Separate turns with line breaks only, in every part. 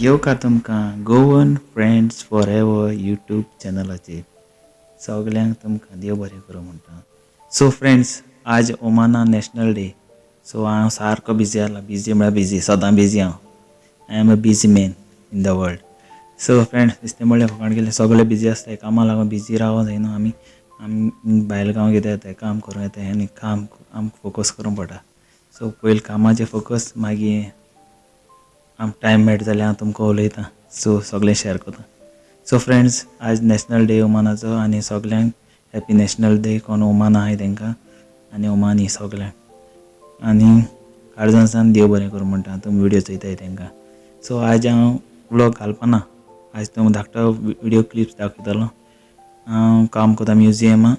येवकार तुमकां Goan friends for ever YouTube चॅनलाचेर. सगल्यांक तुमकां देव बरें करूं म्हणटा. सो फ्रेंड्स, आज ओमाना नॅशनल डे. सो हांव सारको बिजी जाला. बिजी म्हळ्यार बिजी, सदां बिजी हांव. I am a busy man in the world. So friends, दिसतें म्हणल्यार फकाण केलें, सगळे बिजी आसताय, कामां लागून बिजी रावों जायना. आमी आमी भायल गांव कितें येताय, काम करूं येताय आनी काम आमकां फोकस करूंक पडटा. सो पयलीं कामाचेर फोकस, मागीर आमकां टायम मेळटा जाल्यार हांव तुमकां उलयतां. सो सगळें शेअर करता. सो फ्रेंड्स, आज नॅशनल डे ओमानाचो आनी सगल्यांक हॅपी नॅशनल डे. कोण ओमान आहाय तेंकां आनी ओमानी सगल्यांक, आनी काळजान देव बरें करूं म्हणटा तुमी व्हिडियो चोयताय तेंकां. सो आज हांव व्लॉग घालपाना, आज तुमकां धाकटो व्हिडियो क्लिप्स दाखयतलो. हांव काम करता म्युजियमा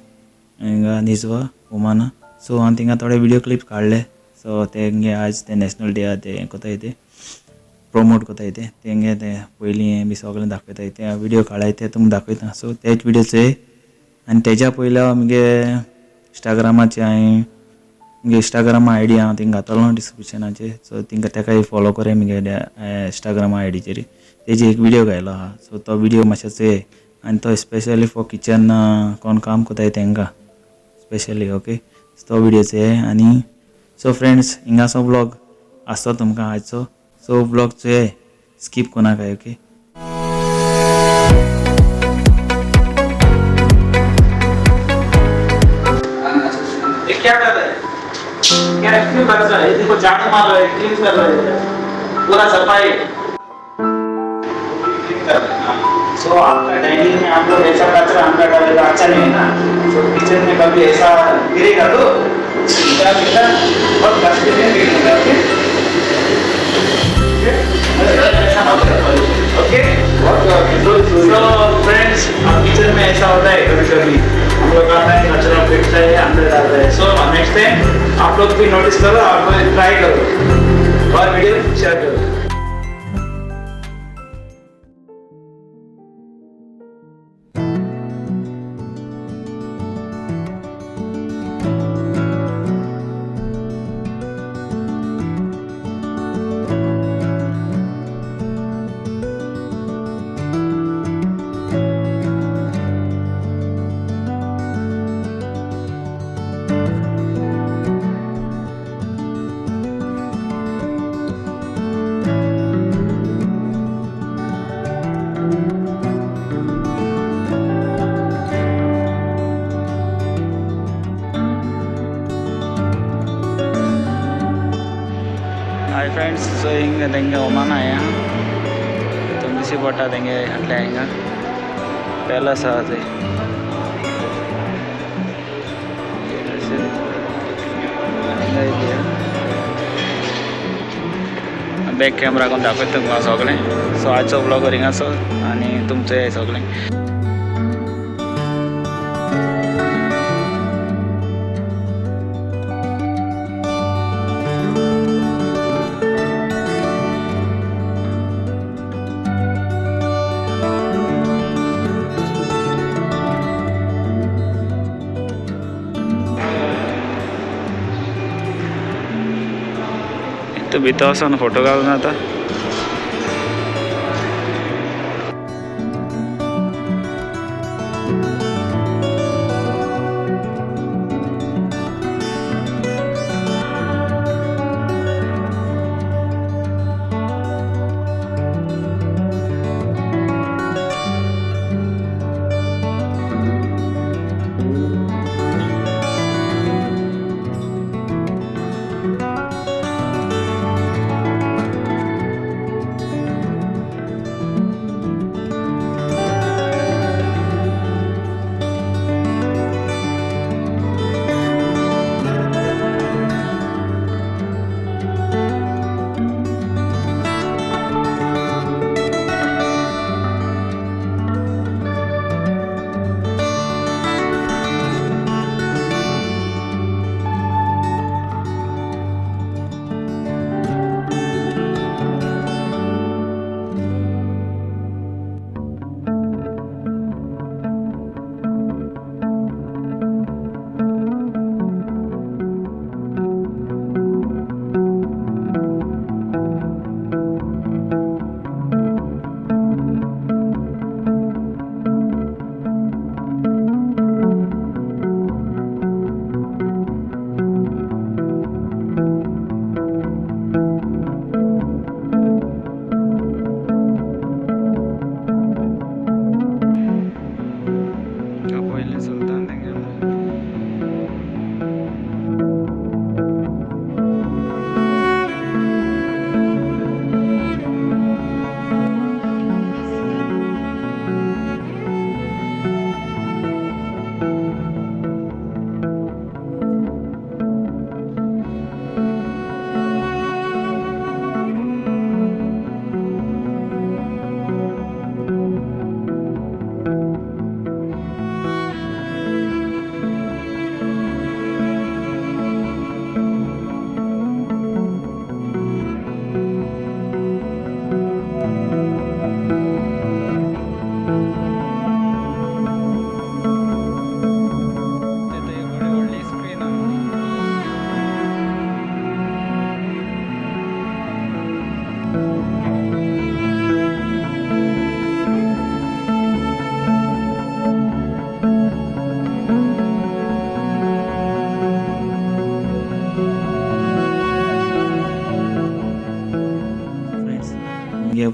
हिंगा निजवा ओमाना. सो हांव थिंगा थोडे व्हिडियो क्लिप्स काडले. सो तेंगे आज ते नॅशनल डे आहा ते हें करताय, ते प्रोमोट करताय, ते तेंगे ते पयलीं हें बी सगळें दाखयताय, ते व्हिडियो काडाय ते तुमकां दाखयता. सो तेच व्हिडियो चोय. आनी तेज्या पयलीं हांव मुगे इंस्टाग्रामाचे, हांवें मुगे इंस्टाग्रामा I D हांव थिंगा घातलो डिस्क्रिप्शनाचेर. सो थिंगा तेकाय फॉलो कोराय मुगे इंस्टाग्रामा I डीचेर. तेजी एक व्हिडियो घायलो आहा. सो तो व्हिडियो मातसो चोय आनी तो स्पेशली फॉर किचन कोण काम करताय तेंकां स्पेशली. ओके, तो व्हिडियो चोय. आनी सो फ्रेंड्स, हिंगासो व्लॉग आसतो तुमकां आजचो. सो व्लॉग चोय, स्कीप करनाकाय. ओके,
ये क्या कर रहे हैं? क्या क्यों कर रहा है? देखो झाड़ू मार रहे हैं, क्लीन कर रहे हैं, पूरा सफाई क्लीन कर रहे हैं। सो आपका डाइनिंग में आप लोग ऐसा कचरा अंदर डालेगा, अच्छा नहीं है ना। सो किचन में कभी ऐसा गिरेगा तो क्या गिरता, बहुत कष्ट में गिरेगा। ओके, ओके, सो फ्रेंड्स, अब किचन में ऐसा होता है, कभी कभी हम लोग आता है, कचरा फेंकता है, अंदर डालता है। सो नेक्स्ट टाइम आप लोग भी नोटिस करो, आप लोग ट्राई करो और वीडियो शेयर करो। हाय फ्रेंड्स, सो हिंग तेंगे ओमान आया, तुम दिसी पडटा तेंगे हाटले हिंगा पॅलस आहा थंय. बॅक कॅमरा करून दाखयता तुमकां सगळें. सो आजचो व्लॉग हिंगासो आनी तुमचें सगळें. तो भितर वचोन फोटो घालून आतां.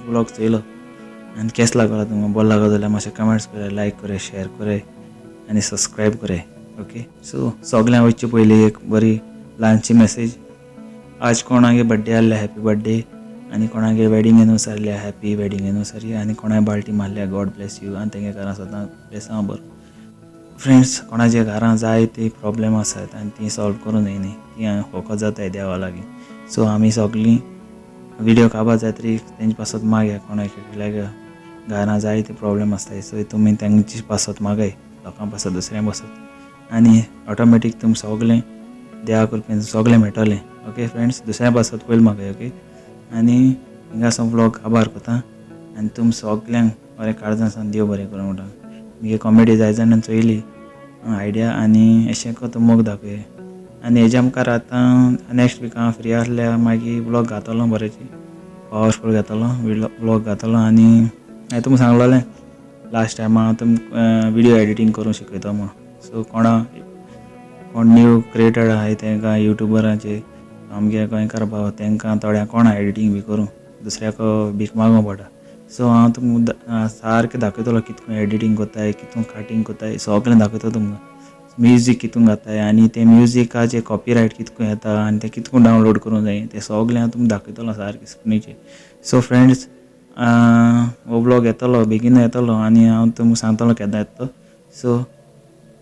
व्लॉग चोयलो आनी केस लागलो तुमकां बरो लागलो जाल्यार मातशें कमेंट्स कराय, लायक कराय, शेअर कराय आनी सबस्क्रायब कराय. ओके, सो सगळ्यांक वचचे पयलीं एक बरी ल्हानशी मेसेज. आज कोणागे बड्डे आहले हॅपी बड्डे, आनी कोणागे वेडिंग एनिवर्सरी आहल्या हॅपी वेडिंग एनिवर्सरी, आनी कोणाय बाल्टी मारल्या गॉड ब्लेस you, आनी तेंगे घरां सदां ब्लेसांव बरो. फ्रेंड्स, कोणाच्या घरां जाय ती प्रॉब्लेम आसात आनी ती सॉल्व करूं जाय न्ही, ती फोकस जाताय देवा लागीं. सो आमी सगळीं विडियो काबार जाय तरी तेंचे पासत मागया, कोणाक एकल्याक घरां जाय ते प्रॉब्लेम आसताय, सो तुमी तेंचे पासत मागाय, लोकां पासत दुसऱ्यां पासत, आनी ऑटोमॅटीक तुमकां सगळें देवा कृपेन सगळें मेळटलें. ओके फ्रेंड्स, दुसऱ्या पासत पयलीं मागाय. ओके, आनी हिंगा व्लॉग काबार करता आनी तुम सगल्यांक बरें काळजान सावन देव बरें करूं म्हणटा. मुगे कॉमेडी जाय जाणां चोयली आयडिया आनी अशें करता मोग दाखय. आनी हेज्या मुखार आतां नेक्स्ट वीक हांव फ्री आसल्यार मागीर व्लॉग घातलो, बरेंची पावरफूल घेतलो व्लॉग घातलो. आनी हांवें तुमकां सांगलोलें लास्ट टायम हांव तुमकां विडियो एडिटींग करूंक शिकयतो म्हूण. सो कोणा कोण न्यू क्रिएटर आहाय तेंकां युट्युबरांचे आमगे गोंयकार भाव तेंकां थोड्यांक कोणा एडिटींग बी करूं दुसऱ्याक भीक मागूंक पडटा. सो हांव तुमकां सारकें दाखयतलो कितको एडिटींग करताय, कितको कटिंग करताय, सगळें दाखयतलो तुमकां. म्युजीक कितून घाताय आनी तें म्युजिकाचें कॉपीरायट कितको येता आनी तें कितको डावनलोड करूंक जाय तें सगळें हांव तुमकां दाखयतलो सारकें स्क्रिनीचेर. सो फ्रेंड्स, हो व्लॉग येतलो बेगीन येतलो आनी हांव तुमकां सांगतलो केन्ना येता तो. सो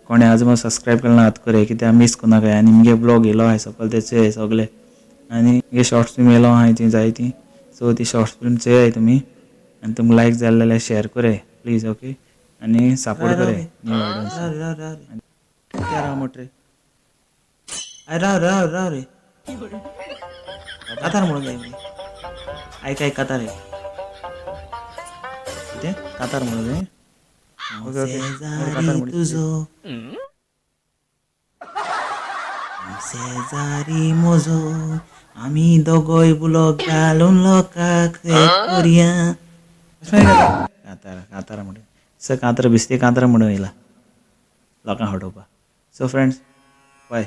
कोणें आजून सबस्क्रायब केलें ना आतां करया, कित्याक मीस करनाकाय. आनी मुगे व्लॉग येयलो आहाय सकयल ते चोयाय सगळे, आनी मुगे शॉर्ट्स फिल्म येयलो आहाय ती जाय ती, सो ती शॉर्ट्स फिल्म चोयाय तुमी आनी तुमकां लायक जालें जाल्यार शेअर कराय प्लीज. ओके, आनी सपोर्ट कराय न्यू ऑडियन्स. राव मोटरे,
राव राव राव रे, कातार म्हणून जाय मरे. आयक आयक कातार आयक.
कितें कातार म्हणून जाय?
शेजारी तुजो, शेजारी म्हजो, आमी दोगोय बुलोक घालून लोकांक करया.
कातार कातार म्हणून सर कांतार बिस्ती कांतार म्हणून येयला लोकांक हटोवपाक. So friends, bye.